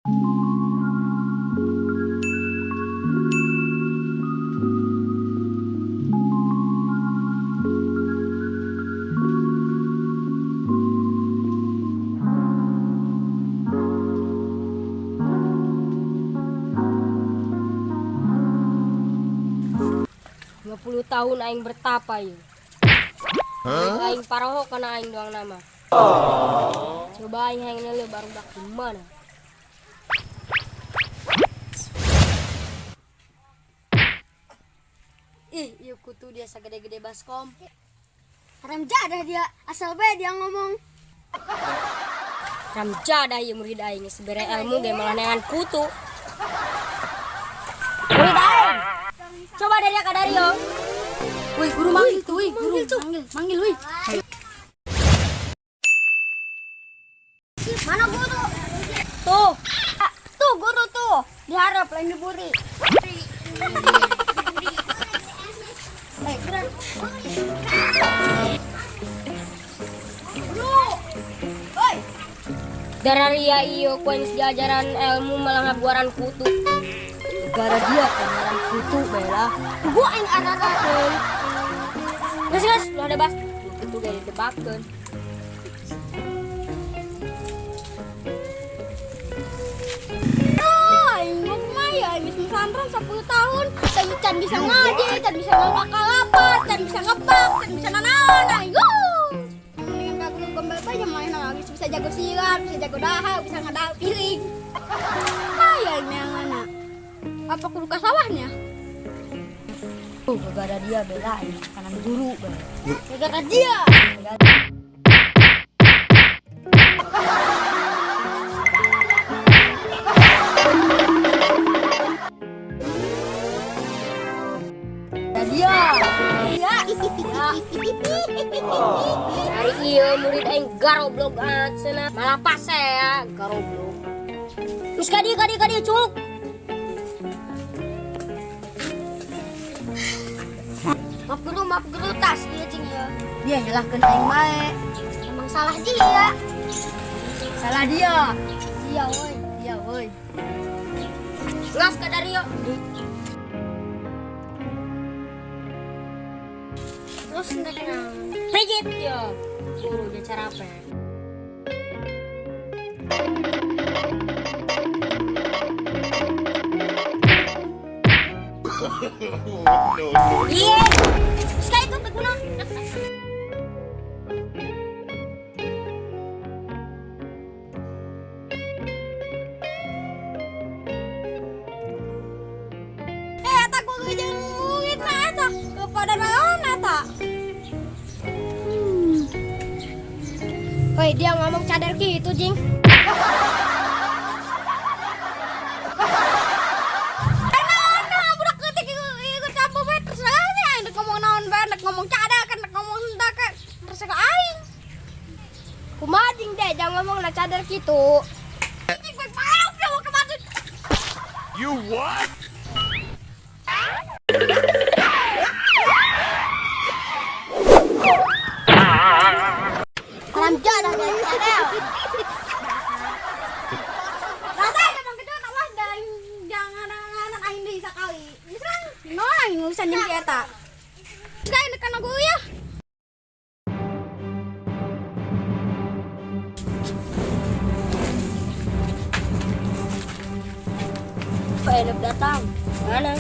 20 tahun aing bertapa yuk. Huh? Aing paroho kana aing doang nama. Coba aing hayang neuleuh barudak di mana. Ih, ieu kutu dia sagede-gede baskom. Haram jadah dia, asal bae dia ngomong. Haram jadah ieu murid aing geus bere ilmu ge malah neangan kutu. Murid aing. Coba dari Kak Dario. Wih, guru manggil tuh, wih, guru manggil, manggil, wih. Mana guru? Tuh, Ah, tuh guru tuh, diharap lain diburi. Eh, guru. Guru. Oi, dararia ieu ku aing diajaran ilmu malah ngabuaran kutu. Gara dia pengaran kutu bae lah. Gua aing ararakeun. Geus geus, ulah debas. Kutu ge ditebakeun. Oh, aing mah kumaha ya, aing geus pesantren 10 tahun, tapi can bisa ngaji, can bisa ngangkat kalapa, can bisa ngepak, can bisa nanaon aing. Wuh. Mendingan ka guru gombal bae nya manehna geus bisa jago silat, bisa jago dahar, bisa ngadahar piring. Ah, ya aing neanganna. Apa kudu ka sawahnya? Tuh, gara dia bela aing kanan guru bae. Gara dia. Gara dia. Iya. Hari ieu murid aing garoblog cenah. Malah pase ya, garoblog. Geus ka dieu ka dieu ka dieu cuk. Maaf guru tas ieu cing ieu. Dia nyalahkeun aing bae. Emang salah dia. Salah dia. Iya woi. Iya woi. Ngas ka Dario. Terus ndek naon? Pijit yo. Guru dia cara apa? Iya. Sekali itu teguna. Eh, eta guru jeung muridna eta kepada naon eta? Woi, dia ngomong cadar gitu, Jing. Eh, naon nah, budak leutik ikut campur bae terserah nya aing rek ngomong naon bae, rek ngomong cadar kan, rek ngomong henteu kan, terserah aing. Kumaha jing deh, jangan ngomong na cadar gitu. Cing bae pauk dia mau ke batu. You what? Haram jadah dari cadel. Rasa emang gede kalah dan jangan anak aing deui sakali. Geus kan, naon aing urusan jeung si eta. Geus aing dekan guru ya. Pak Elep datang. Mana?